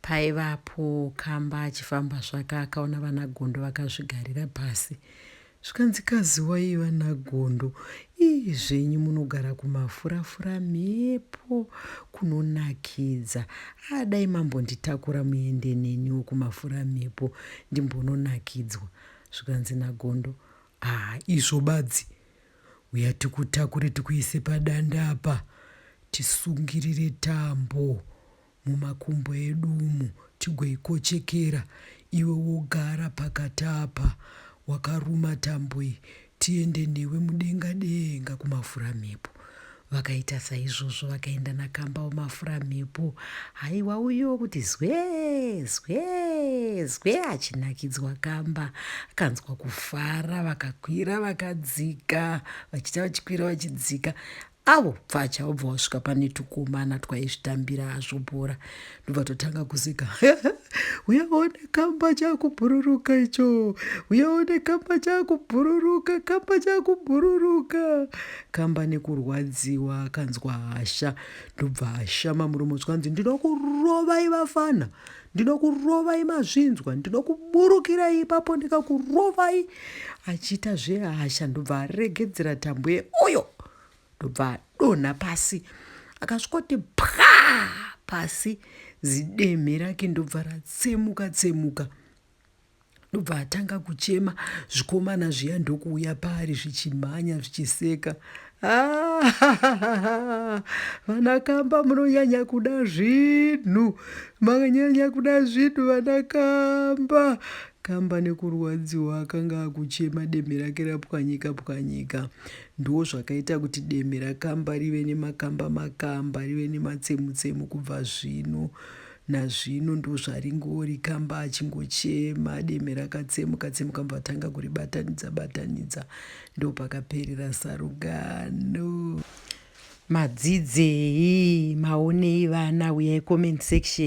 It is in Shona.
Paivapo Kamba achifamba zvake akaona vanaGondo vakazvigarira pasi. Zvikanzi kaziwai vanaGondo, ii zvenyu munogara kumafurafura mhepo kunonakidza. Adai mambonditakura muende neniwo kumafura mhepo ndimbononakidzwa. Zvikanzi naGondo, haa izvo badzi uya tikutakure tikuise padanda apa tisungirire tambo mumakumbo edu umu tigoikochekera iwe wogara pakati apa wakaruma tambo iyi tiende newe mudenga denga kumafuramhepo. Vakaita saizvozvo vakaenda nakamba wemafuramhepo. Haiwa uyo kuti zwe zwe zwe achinakidzwa kamba akanzwa kufara vakakwira vakadzika vachiita vachikwira vachidzika Avo pfacha wobva wasvika pane tukomana twaizvitambira hazvo bhora ndobva totanga kuseka uyaone kamba chakubhururuka icho uyaone kamba chakubhururuka kamba chakubhururuka kamba nekurwadziwa akanzwa hasha ndobva ashama muromo zvikanzi ndinokurovai vafana ndinokurovai mazvinzwa ndinokuburukirai ipapo ndikakurovai achiita zvehasha ndobva aregedzera tambo yeuyo ndobva adonha pasi akasvikoti pwa pasi zidemhe rake ndobva ratsemuka tsemuka ndobva atanga kuchema zvikomana zviya ndokuuya paari zvichimhanya zvichiseka vana kamba munonyanya kuda zvinhu makanyanya kuda zvinhu vana kamba kamba nekurwadziwa akanga akuchema demhe rake rapwanyika pwanyika Ndiwo zvakaita kuti demhe rakamba rive nemakamba makamba rive nematsemutsemu kubva zvino nazvino ndozvaringori kamba achingochema demhe rakatsemuka tsemuka mva tanga kuribatanidza batanidza ndopakaperera sarungano. Madzidzei maonei vana huyai comment section.